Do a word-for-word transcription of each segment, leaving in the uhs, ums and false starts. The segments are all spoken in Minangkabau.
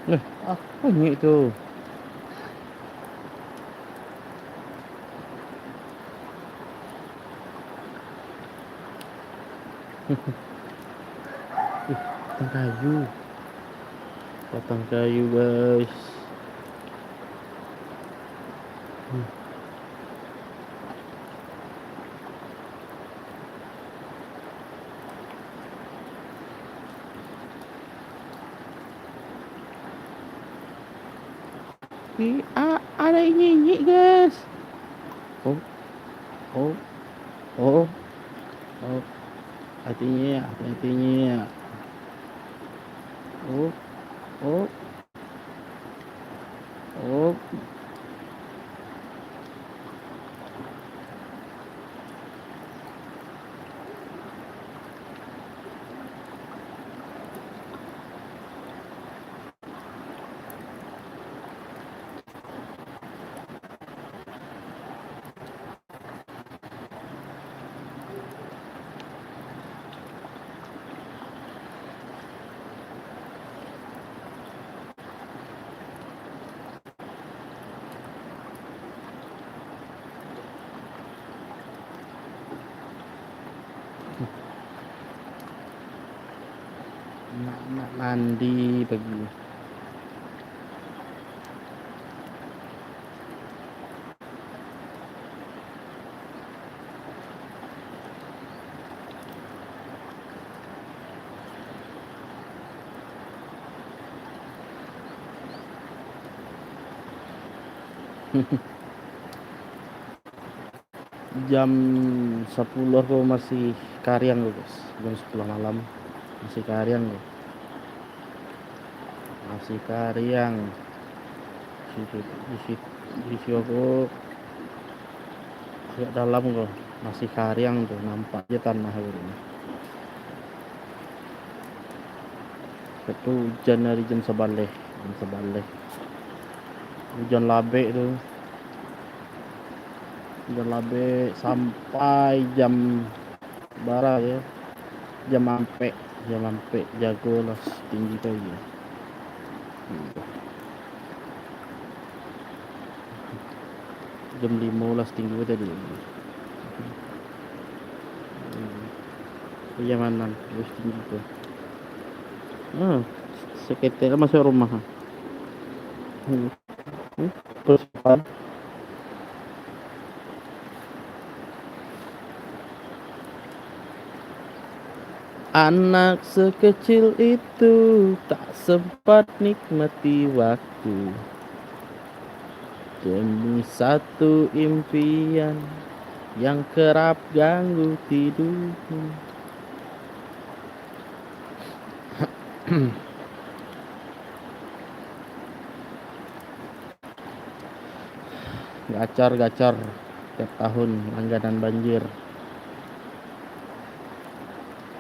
Eh, apa nyik tu? Ih, batang kayu. Batang kayu, guys. Hmm. Ih, a-, ado inyiak-inyiak, guys. Oh, oh, oh, oh. Ati inyiak, ati inyiak. Oh, oh, oh. Nak, nak mandi pagi. Jam sapuluah ko masih kariang ko, guys. Jam sapuluah malam masih kariang ko. Masih kariang. Situ, di sit-, di sio ko agak dalam ko. Masih kariang tu, nampak je tanah ko. Itu ujan dari jam sabaleh, jam sabaleh. Ujan labek tu. Ujan labek sampai jam bara yo. Jam ampek, jam ampek jago lah setinggi tu aja. Jam limo lah setinggi ko tadi. Jam anam, terus tinggi tu. Ah, saketek lah masuk rumah. Hmm. Hmm. Terus apa? Anak sekecil itu tak sempat nikmati waktu demi satu impian yang kerap ganggu tidurnya. Gacor-gacor tiap tahun langganan banjir.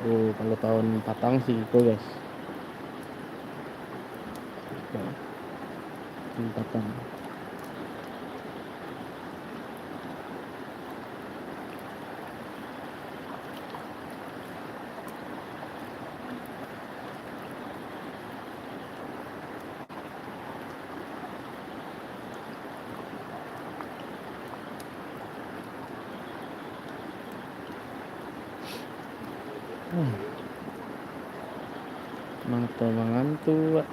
Oh, kalau tahun patang sih itu, guys. Tahun patang. Hmm. Mato mangantuak.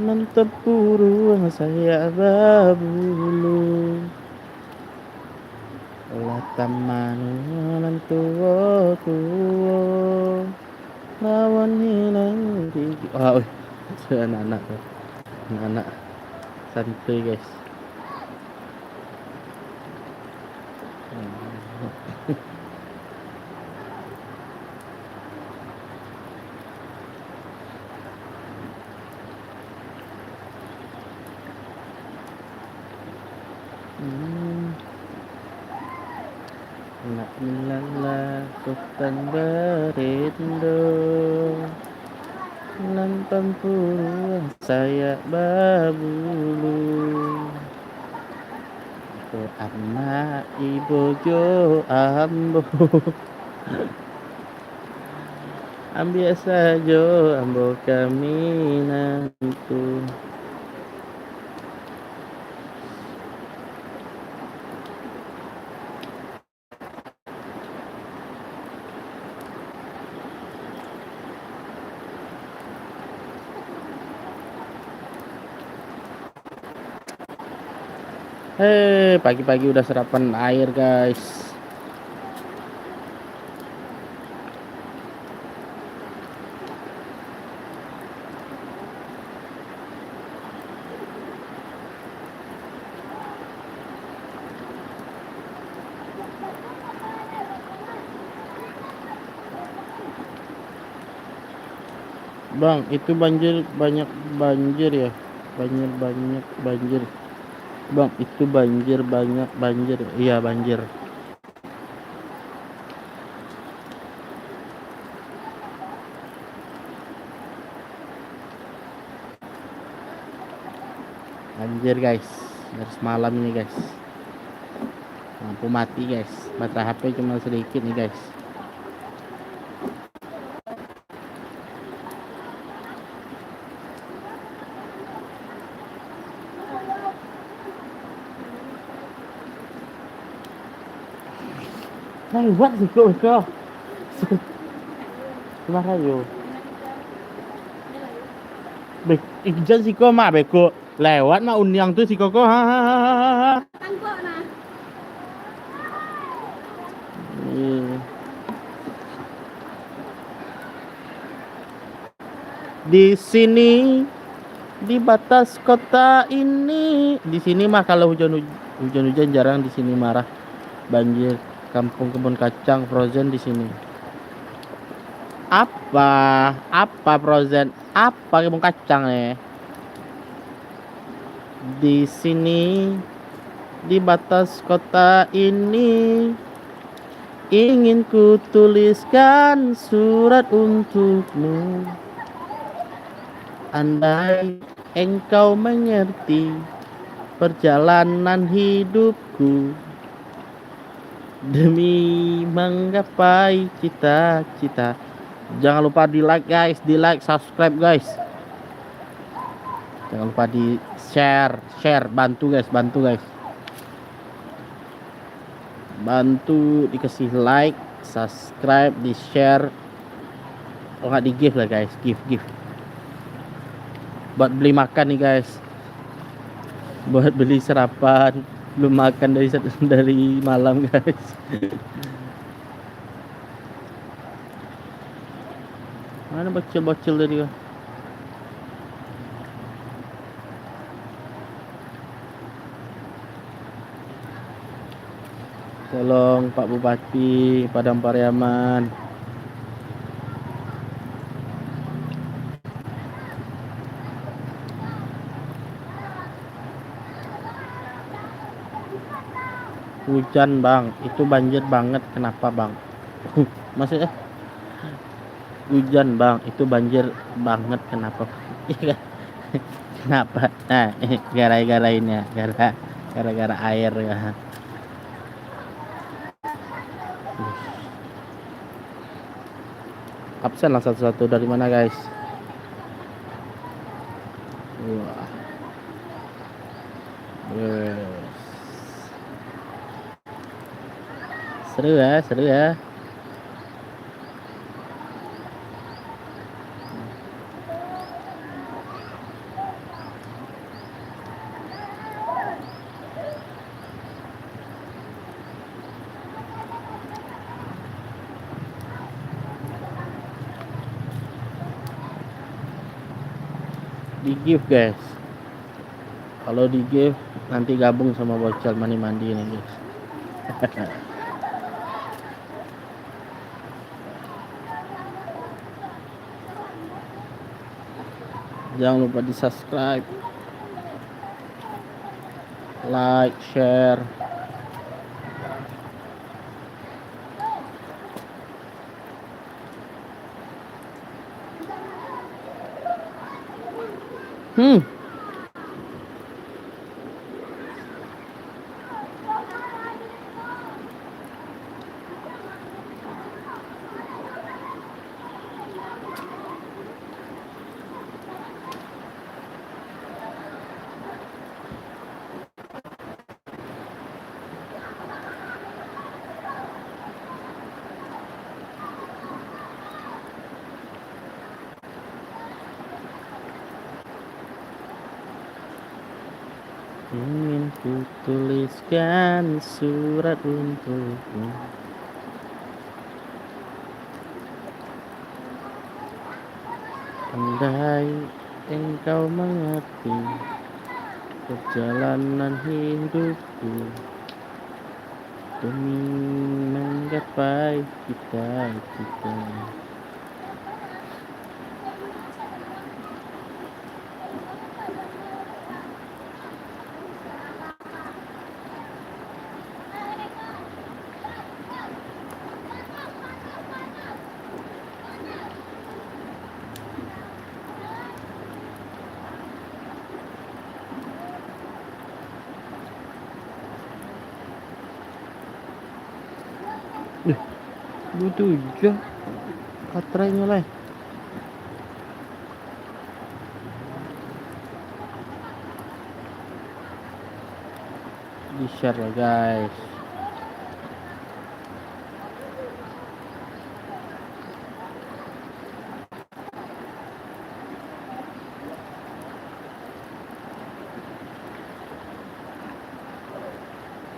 Nan tampuruang sayak babulu, lah tamanu nan tuo-tuo. Lawan hilang gigi. Ah, oi. Anak-anak tu. Anak-anak. Santai, guys. Hmm. Nak ilalah kutang barindo, nan tampuruang sayak babulu. Ko anak ibo jo ambo. Ambiak sajo ambo kaminantu. Hei, pagi-pagi udah sarapan air, guys. Bang, itu banjir banyak banjir ya? Banjir banyak banjir. Bang, itu banjir banyak banjir. Iya, banjir. Banjir, guys. Dari semalam ini, guys. Lampu mati, guys. Baterai H P cuma sedikit nih, guys. Lewat sikok ko. Marah yo. Jan siko mah beko lewat mah uniang tu siko ko. Ha, ha, ha, ha, ha. Tangkok nah. Hmm. Di sini, di batas kota ini, di sini mah kalau hujan huj-, hujan-hujan jarang di sini marah. Banjir, kampung kebun kacang, frozen di sini. Apa? Apa frozen? Apa kebun kacang nih? Di sini, di batas kota ini, ingin ku tuliskan surat untukmu. Andai engkau mengerti perjalanan hidupku demi menggapai cita-cita. Jangan lupa di-like, guys, di-like, subscribe, guys. Jangan lupa di-share, share, bantu, guys, bantu, guys. Bantu dikasih like, subscribe, di-share. Oh, nggak di-gift lah, guys, gift, gift. Buat beli makan nih, guys. Buat beli sarapan, belum makan dari sat-, dari malam, guys. Mana bocil-bocil tadi, Bang? Tolong Pak Bupati Padang Pariaman. Hujan, Bang, itu banjir banget, kenapa, Bang? Maksudnya, hujan, Bang, itu banjir banget, kenapa? Kenapa? Nah, gara-gara ini ya, gara-, gara-gara air ya. Absen lah satu-satu. Dari mana, guys? Wah. Yes. Seru ya, seru ya. Di-gift, guys. Kalau di-gift, nanti gabung sama bocil mandi-mandi nih, guys. Jangan lupa di-subscribe, like, share. Hmm. Ingin ku tuliskan surat untukmu. Andai engkau mengerti perjalanan hidupku demi menggapai cita-cita. Eh, butuh je baterainya lah. Di-share lah, guys.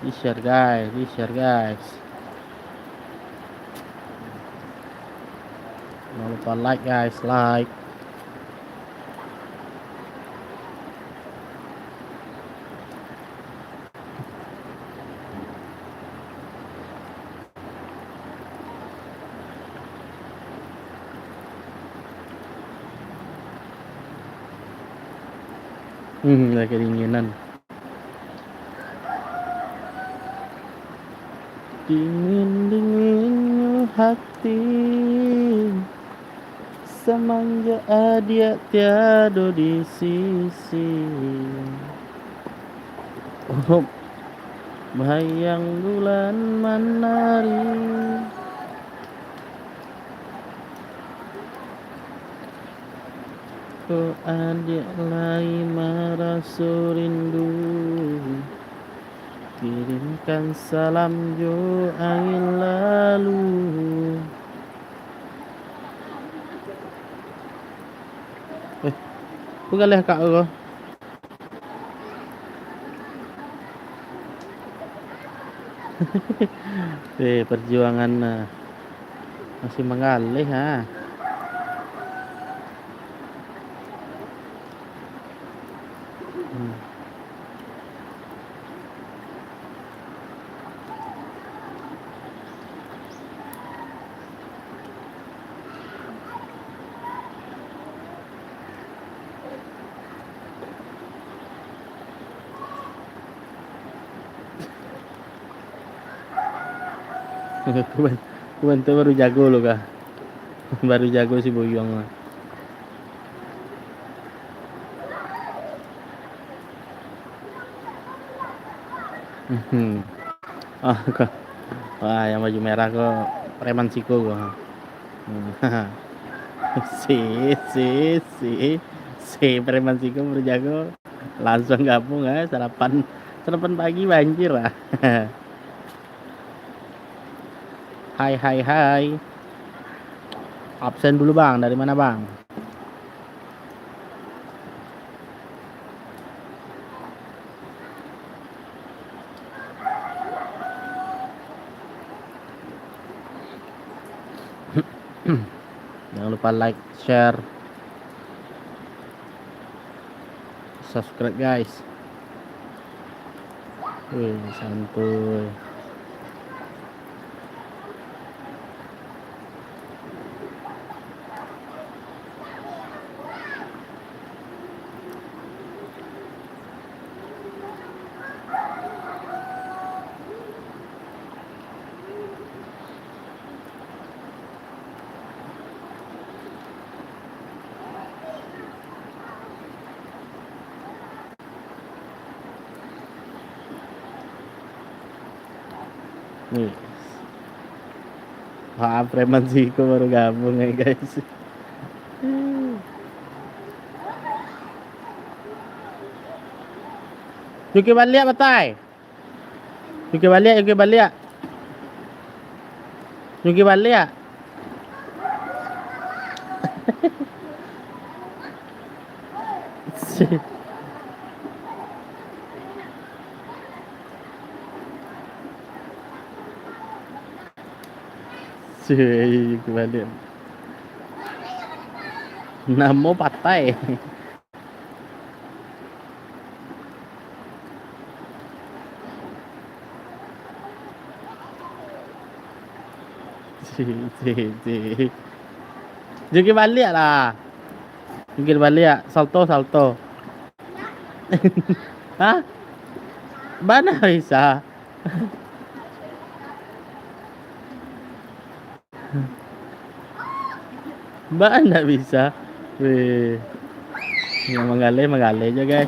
Di-share, guys, di-share, guys. Jangan lupa like, guys, like. Hmm, lah kedinginan. Dingin-dinginnyo hati, samanjak adiak tiado di sisi. Bayang bulan manari. Kok adiak lai maraso rindu, kirimkan salam jo angin lalu. Eh, bukan leh kak ko. Eh, perjuangan, ah, masih manggaleh, ah. Hmm. Kuban, kuban tu baru jago lo kah? Baru jago si Buyuang mah. Mhm. Ah, ko. Wah, yang baju merah ko preman siko ko. Si, si, si, si preman siko baru jago. Langsung gabung, eh, sarapan, sarapan pagi banjir lah. Hai, hai, hai. Absen dulu, Bang. Dari mana, Bang? Jangan lupa like, share, subscribe, guys. Wih, santuy. Ni. Ha, preman siko baru gabung, eh, guys. Juki baliak, batai. Juki baliak, juki baliak. Juki baliak. Si. Cik, baliak. Namo patai. Cik, cik, cik. Joget baliak lah. Joget baliak. Salto, salto. Hah? Bana bisa. Baa ndak bisa? Weh. Yang manggaleh, manggaleh jo, guys.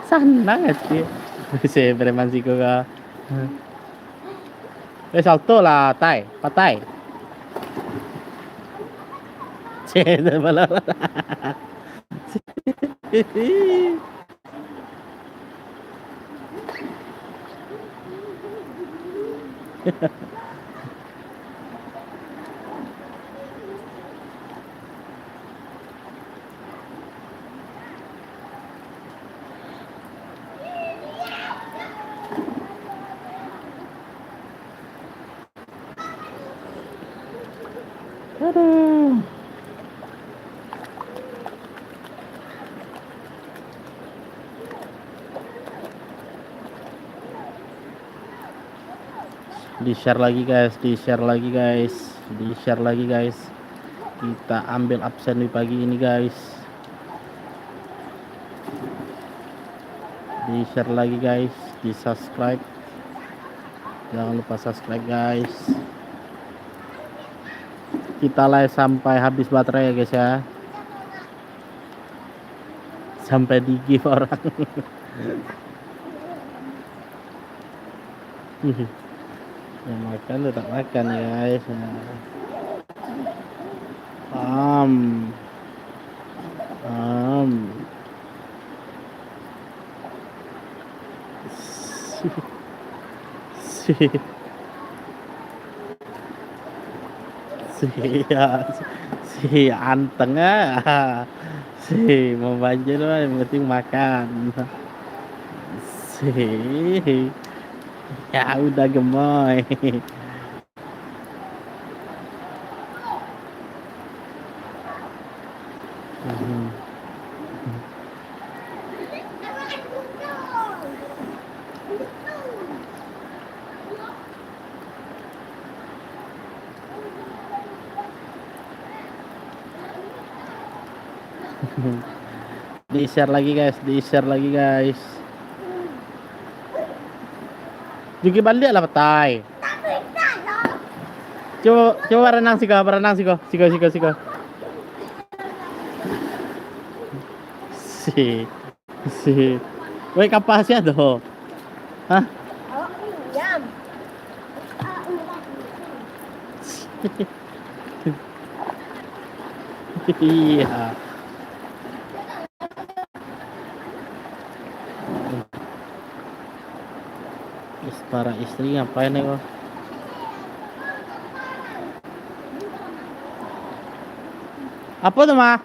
Sanang ati. Se preman siko ka. Eh, salto lah, tai, patai. Cek, terbalik. Di-share lagi, guys, di-share lagi, guys, di-share lagi, guys. Kita ambil absen di pagi ini, guys. Di-share lagi, guys, di-subscribe. Jangan lupa subscribe, guys. Kita live sampai habis baterai ya, guys, ya. Sampai di-gift orang. Yang makan tetap makan, guys. Nah. Am. Am. Si, si, si, ya, si anteng ah. Si, mau banjir mah, yang penting makan. Si, ya udah gemoy. Mhm. Di-share lagi, guys, di-share lagi, guys. Jugi baliak lah, patai. Cubo, cubo baranang siko, baranang siko. Siko, siko, siko. Si, si. Weh, kapas ya tu. Hah? Awak pinjam. Iya. Is-, para istri ngapain ni kok? Apa tu, mah?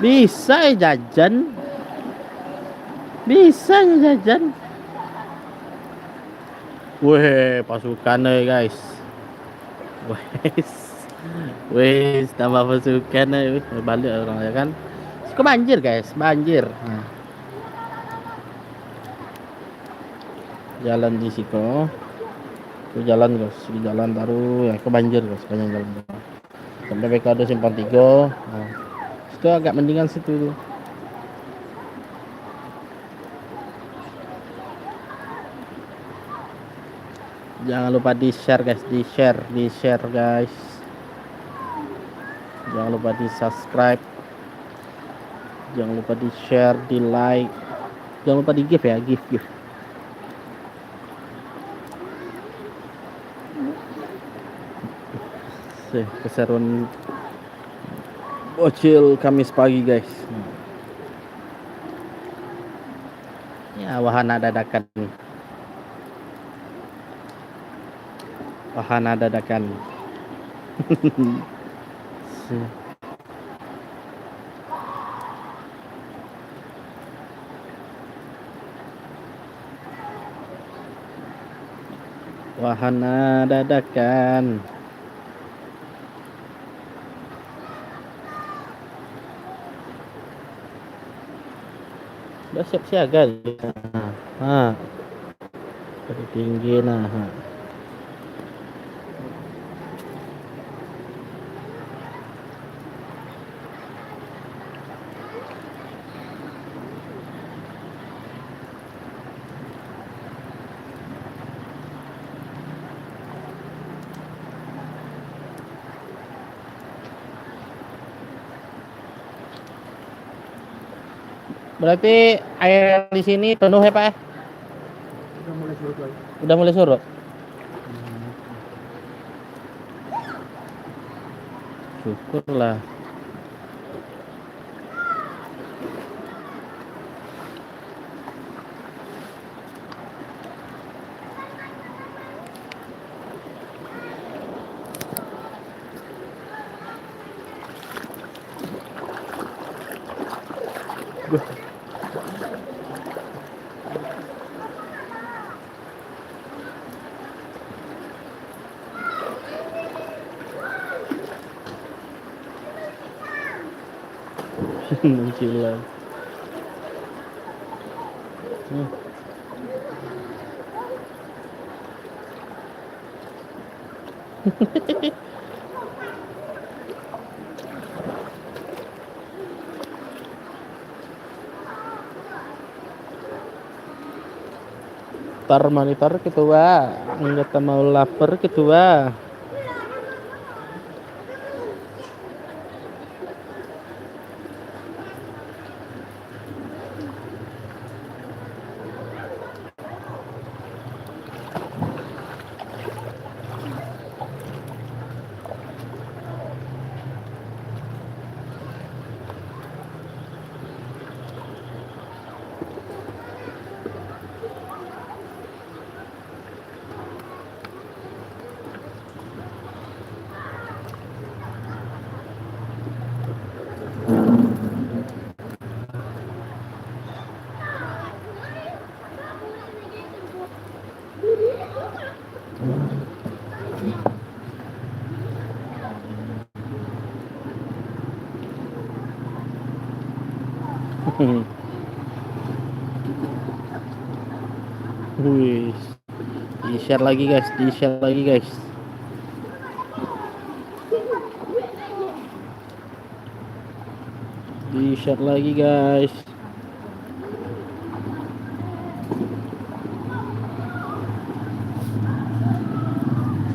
Bisa eh jajan. Bisa eh jajan. Weh, pasukan eh, guys. Wes. Wes, tambah pasukan eh. Weh, balik orang ya kan. Siko banjir, guys, banjir. Nah. Jalan di siko. Tu jalan, guys, di jalan taruih, ya, ke banjir, guys, sepanjang jalan. Sampai beko ado simpang tigo. Nah, situ agak mendingan situ tu. Jangan lupa di-share, guys, di-share, di-share, guys. Jangan lupa di-subscribe. Jangan lupa di-share, di-like. Jangan lupa di-gift ya, gift, gift. Seh, keseruan bocil Kamis pagi, guys. Ya, wahana dadakan. Wahana dadakan. Seh. Wahana dadakan. Dah siap siaga. Ha. Dari tinggi nah. Ha. Berarti air di sini penuh ya, Pak, ya? Udah mulai surut lagi. Udah mulai surut? Hmm. Syukurlah. Munculan. Tar monitor ketua, anggota mau lapar ketua. Wih. Di-share lagi, guys, di-share lagi, guys. Di-share lagi, guys.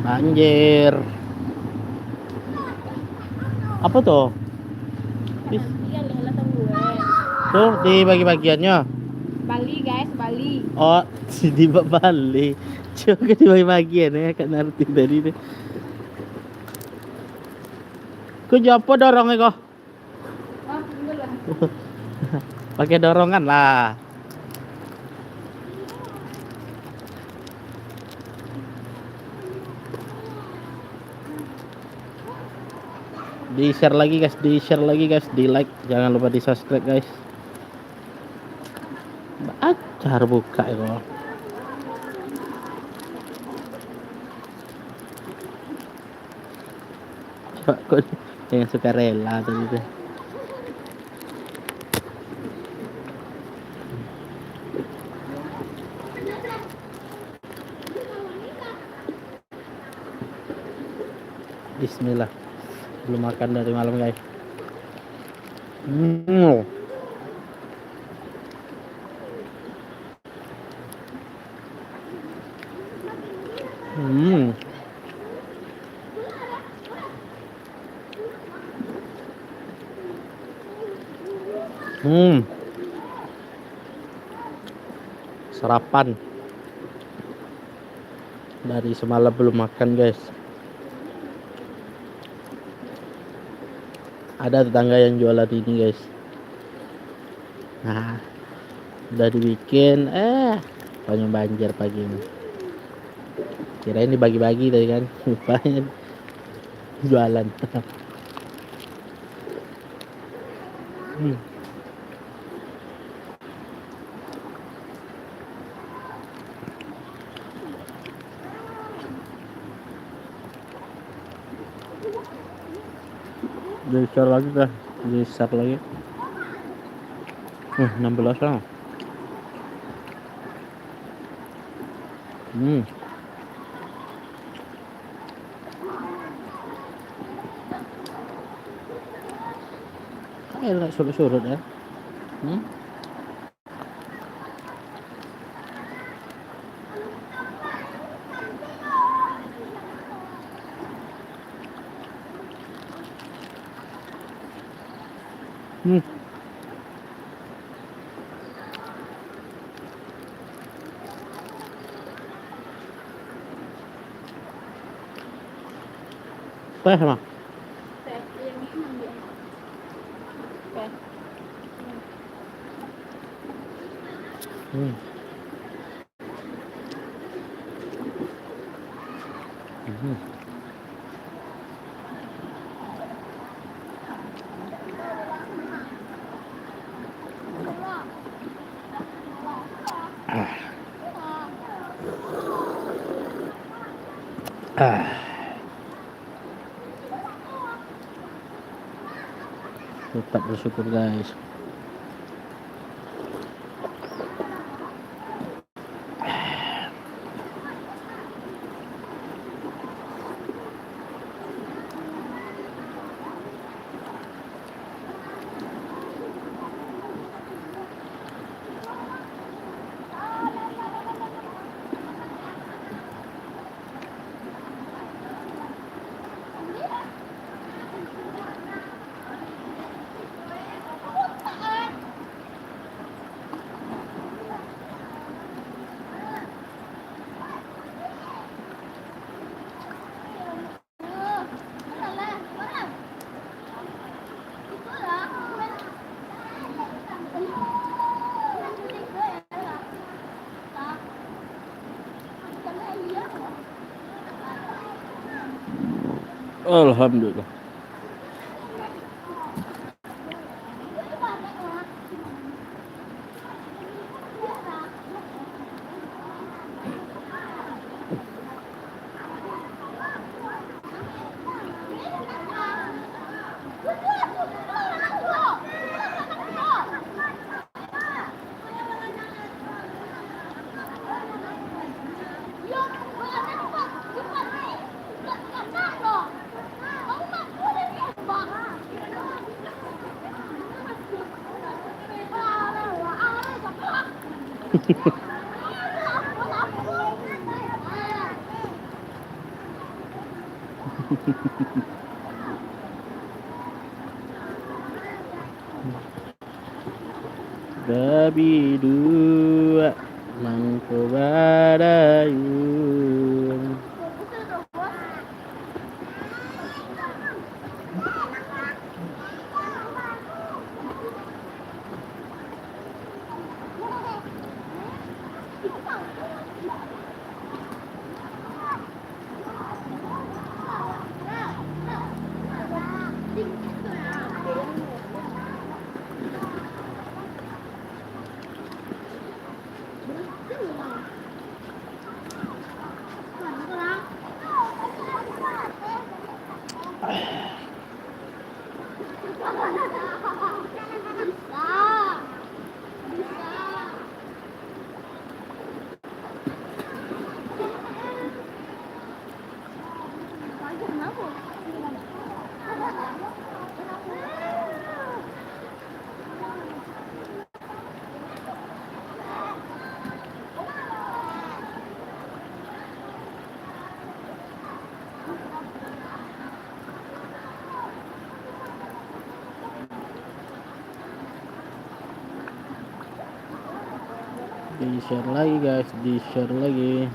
Anjir. Apa tuh? Bis- Iya, lah, lah, tunggu, eh. Tuh, dibagi-bagiannyo. Bali, guys, Bali. Oh, si di Bali. Coba dibagi-bagian ya, Kak Narti tadi tu. Kau jo apo dorong ko? Ah, enggak lah. Pakai dorongan lah. Di-share lagi, guys, di-share lagi, guys, di-like, jangan lupa di-subscribe, guys. Acar buka itu. Coba kok dengan sukarela tadi tu. Bismillah. Belum makan dari malam, guys. Hmm. Hmm. Hmm. Sarapan. Dari semalam belum makan, guys. Ada tetangga yang jualan ini, guys. Nah, udah dibikin, eh, banyak banjir pagi ini. Kirain dibagi-bagi tadi kan, rupanya jualan. Hmm. Di-share lagi dah, di-share lagi. Eh, enam belas lah. Hmm. Elok surut-surut ya. Hmm. Hmm. Teh mah. Teh, iya, minum dia. Teh. Hmm. Hmm. Ah. Ah. Tetap bersyukur, guys. Alhamdulillah. Babiduak mangko badayuang. Di-share lagi, guys, di-share lagi.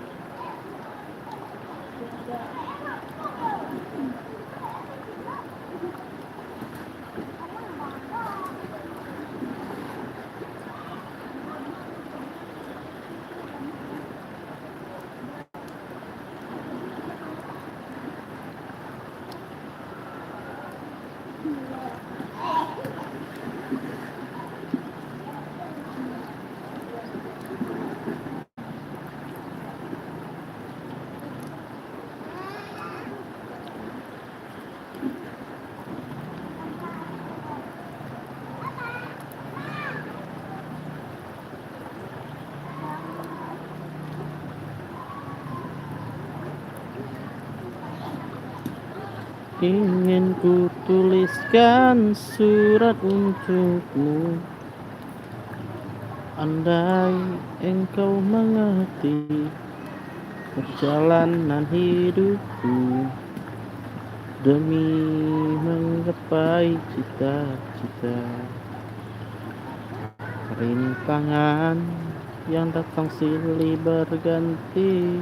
Ingin ku tuliskan surat untukmu. Andai engkau mangerti perjalanan hidupku demi menggapai cita-cita, rintangan yang datang silih berganti.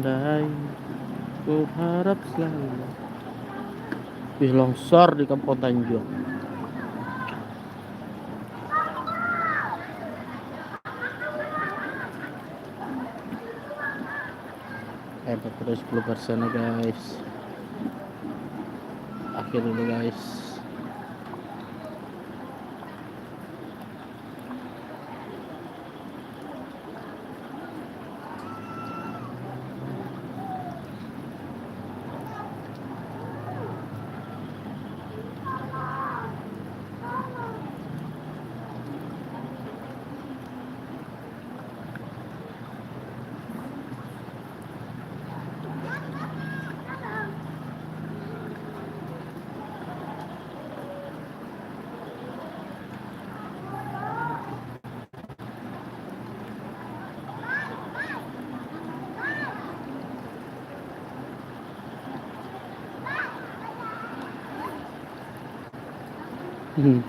Andai ku harap selalu. Ih, longsor di Kampung Tanjuang. Eh, baterai sepuluh persen lah, guys. Akhir dulu, guys. Hmm.